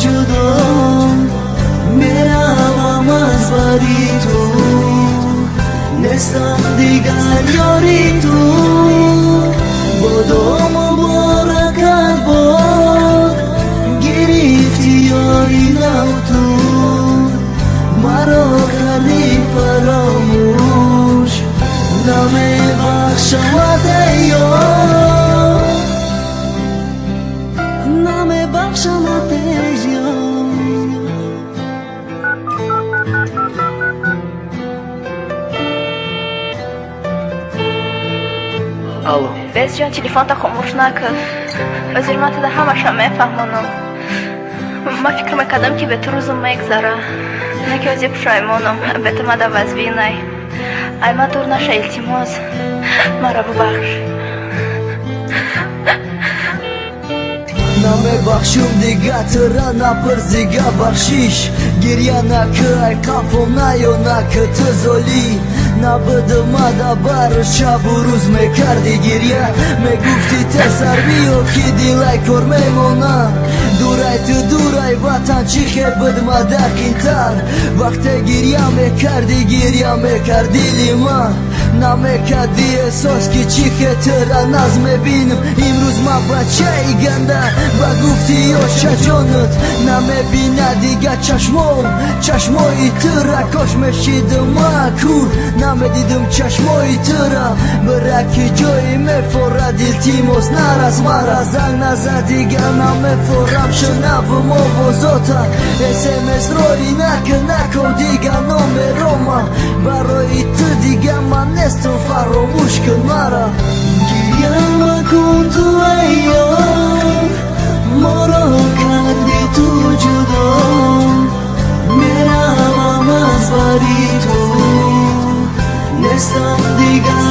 ҷудо, меравам аз бари ту, нестам дигар ёри ту. Бодо муборакат бод, гирифти ёри нав ту, маро кардӣ фаромӯш, намебахшамат, эй ёр, намебахшамат, эй ёр. Алло. Бесҷон, телефонта хомӯш накун. Ҳозир ман туда ҳамаша мефаҳмонам. Ман фикр мекардам, ки бе ту рӯзам мегзара. На ки ҳозир пушаймонам, бе ту мада вазбинай. Ай ман дур наша, илтимос. Маро бубахш. Намебахшум дига тура, напурс дига бахшиш. Гирья накӣ, ай қафом наё, накӣ ту золӣ. Набудумада бар шабу рӯз мекарди гирья. Мегуфти тезтар биё, ки дилай кор мемона. Дурай ту, дурай ватан, чӣ хел будмада қинтар. Вақте гирья мекарди, гирья мекард дили ман. Намекарди эҳсос, ки чӣ хел тура наз мебинам. Имрӯз ман бачаи ганда, ба гуфти ёшаҷонат намебина дига чашмом чашмои тура. Кош мешидам ман кур, намедидам чашмои тура. Бираки ҷои мефорад, илтимос, нарас мара. Занг назад дига, намефорам шунавум овозота. СМС роӣ накун, накун дига номерома. Барои ту дига ман нестам, фаромӯш кун мара. Гирья макун ту, эй ёр, моро карди ту ҷудо, меравам аз бари ту, нестам дигар.